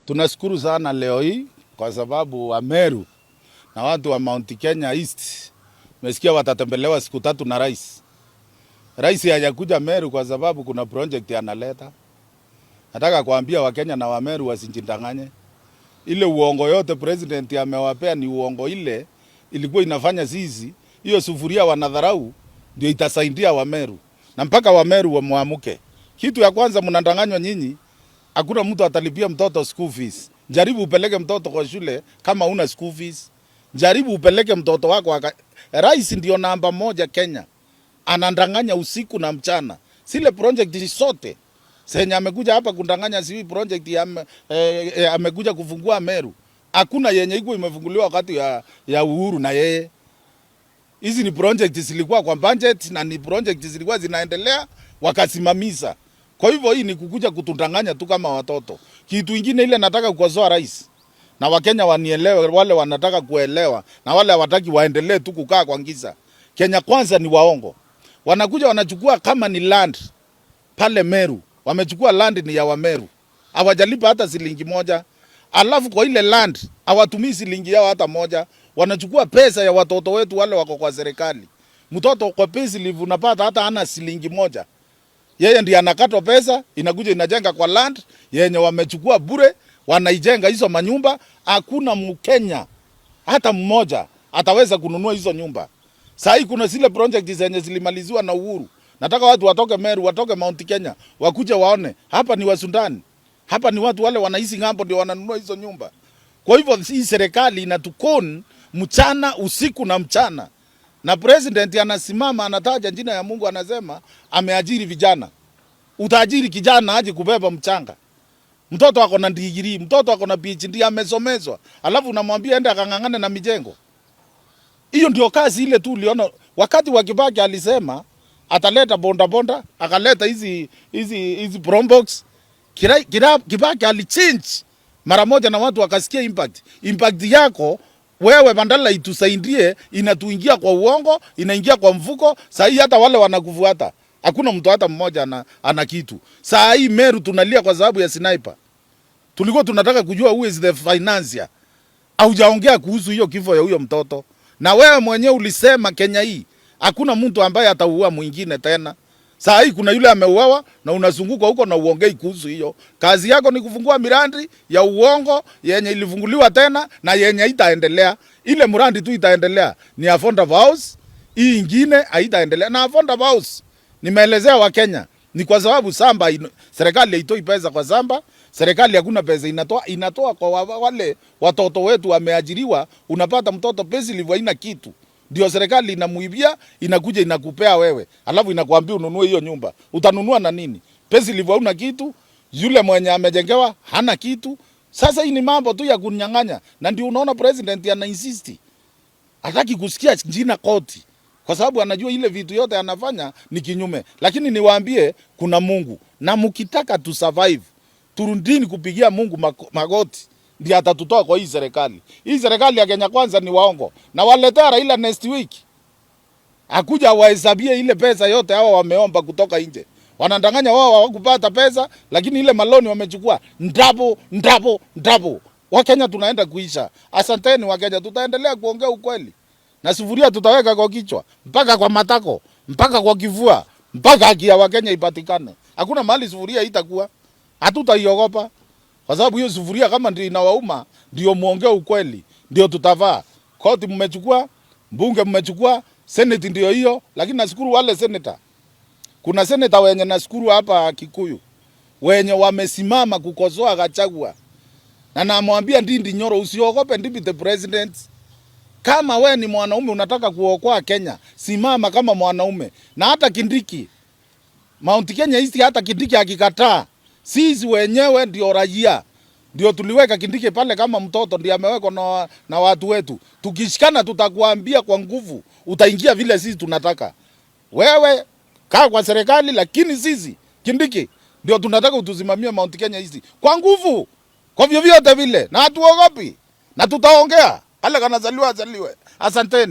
Tunashukuru sana leo hii kwa sababu wa Meru na watu wa Mount Kenya East mesikia watatembelewa siku 3 na rais. Rais hajakuja Meru kwa sababu kuna project analeta. Nataka kuambia Wakenya na Wameru wasijidanganye. Ile uongo yote president amewapea ni uongo, ile ilikuwa inafanya sisi hiyo sufuria wanadharau ndio itasaidia Wameru, na mpaka Wameru wamuamuke. Kitu ya kwanza mnadanganywa nyinyi, hakuna mtu atalipia mtoto school fees. Jaribu upeleke mtoto kwa shule kama una school fees. Jaribu upeleke mtoto wako. Rais ndio namba moja Kenya, anadanganya usiku na mchana. Zile project zote zenye amekuja hapa kudanganya, si project ya, amekuja kufungua Meru, hakuna yenye iko imefunguliwa wakati ya Uhuru na yeye. Hizi ni project zilikuwa kwa budget na ni project zilikuwa zinaendelea wakasimamisha. Kwa hivyo hii ni kukuja kutudanganya tu kama watoto. Kitu ingine ile nataka kukosoa rais na Wakenya wanielewe, wale wanataka kuelewa na wale hawataki waendelee tu kukaa kwa giza. Kenya Kwanza ni waongo. Wanakuja wanachukua kama ni land pale Meru, wamechukua land ni ya Wameru, hawajalipa hata shilingi moja. Alafu kwa ile land hawatumii shilingi yao hata moja, wanachukua pesa ya watoto wetu wale wako kwa serikali. Mtoto kwa payslip unapata hata hana shilingi moja, yeye ndiye anakatwa pesa, inakuja inajenga kwa land yenye wamechukua bure, wanaijenga hizo manyumba. Hakuna Mkenya hata mmoja ataweza kununua hizo nyumba. Saa hii kuna zile project zenye zilimaliziwa na Uhuru. Nataka watu watoke Meru, watoke Mount Kenya, wakuje waone hapa ni Wasundani, hapa ni watu wale wanaishi ng'ambo ndio wananunua hizo nyumba. Kwa hivyo hii serikali inatukon mchana usiku na mchana, na president anasimama anataja jina ya Mungu, anasema ameajiri vijana. Utaajiri kijana aje kubeba mchanga? Mtoto ako na degree, mtoto ako na PhD, amesomezwa, alafu unamwambia ende akang'ang'ane na mijengo. Hiyo ndio kazi ile tu uliona wakati wa Kibaki alisema ataleta bonda bonda, akaleta hizi Probox. Kibaki alichange mara moja na watu wakasikia impact. Impact yako wewe badala itusaidie, inatuingia kwa uongo, inaingia kwa mfuko. Saa hii hata wale wanakufuata hakuna mtu hata mmoja ana kitu. Saa hii Meru tunalia kwa sababu ya sniper. Tulikuwa tunataka kujua who is the financier. Haujaongea kuhusu hiyo kifo ya huyo mtoto, na wewe mwenyewe ulisema Kenya hii hakuna mtu ambaye atauua mwingine tena. Saa hii kuna yule ameuawa na unazunguka huko na uongei kuhusu hiyo. Kazi yako ni kufungua miradi ya uongo yenye ilifunguliwa tena na yenye itaendelea. Ile mradi tu itaendelea ni Affordable House, hii ingine haitaendelea. Na Affordable House nimeelezea Wakenya ni kwa sababu shamba serikali haitoi pesa kwa shamba, serikali hakuna pesa inatoa, inatoa kwa wale watoto wetu wameajiriwa. Unapata mtoto payslip haina kitu, ndio serikali inamuibia, inakuja inakupea wewe, alafu inakuambia ununue hiyo nyumba. Utanunua na nini? Payslip hauna kitu, yule mwenye amejengewa hana kitu. Sasa hii ni mambo tu ya kunyang'anya, na ndio unaona president ana insist hataki kusikia jina koti kwa sababu anajua ile vitu yote anafanya ni kinyume. Lakini niwaambie kuna Mungu, na mkitaka tu survive, turudini kupigia Mungu magoti, ndiye atatutoa kwa hii serikali. Hii serikali ya Kenya Kwanza ni waongo, na waletea Raila next week akuja wahesabie ile pesa yote hawa wameomba kutoka nje. Wanadanganya wao hawakupata pesa, lakini ile maloan wamechukua double double double. Wakenya tunaenda kuisha. Asanteni Wakenya, tutaendelea kuongea ukweli na sufuria tutaweka kwa kichwa mpaka kwa matako mpaka kwa kifua mpaka haki ya Wakenya ipatikane. Hakuna mahali sufuria itakuwa, hatutaiogopa kwa sababu hiyo sufuria kama ndio inawauma, ndio muongee ukweli, ndio tutavaa. Koti mmechukua, mbunge mmechukua, senate ndio hiyo. Lakini nashukuru wale senator, kuna senator wenye nashukuru hapa Kikuyu wenye wamesimama kukosoa Gachagua, na namwambia Ndindi Nyoro, usiogope deputy president. Kama we ni mwanaume unataka kuokoa Kenya, simama kama mwanaume. Na hata Kindiki, Mount Kenya East, hata Kindiki akikataa, sisi wenyewe ndio raia ndio tuliweka Kindiki pale kama mtoto, ndio amewekwa na watu wetu. Tukishikana tutakuambia kwa nguvu, utaingia vile sisi tunataka. Wewe kaa kwa serikali, lakini sisi Kindiki ndio tunataka utusimamie Mount Kenya East kwa nguvu, kwa vyovyote vile, na hatuogopi na tutaongea. Kale kanazaliwa azaliwe. Asanteni.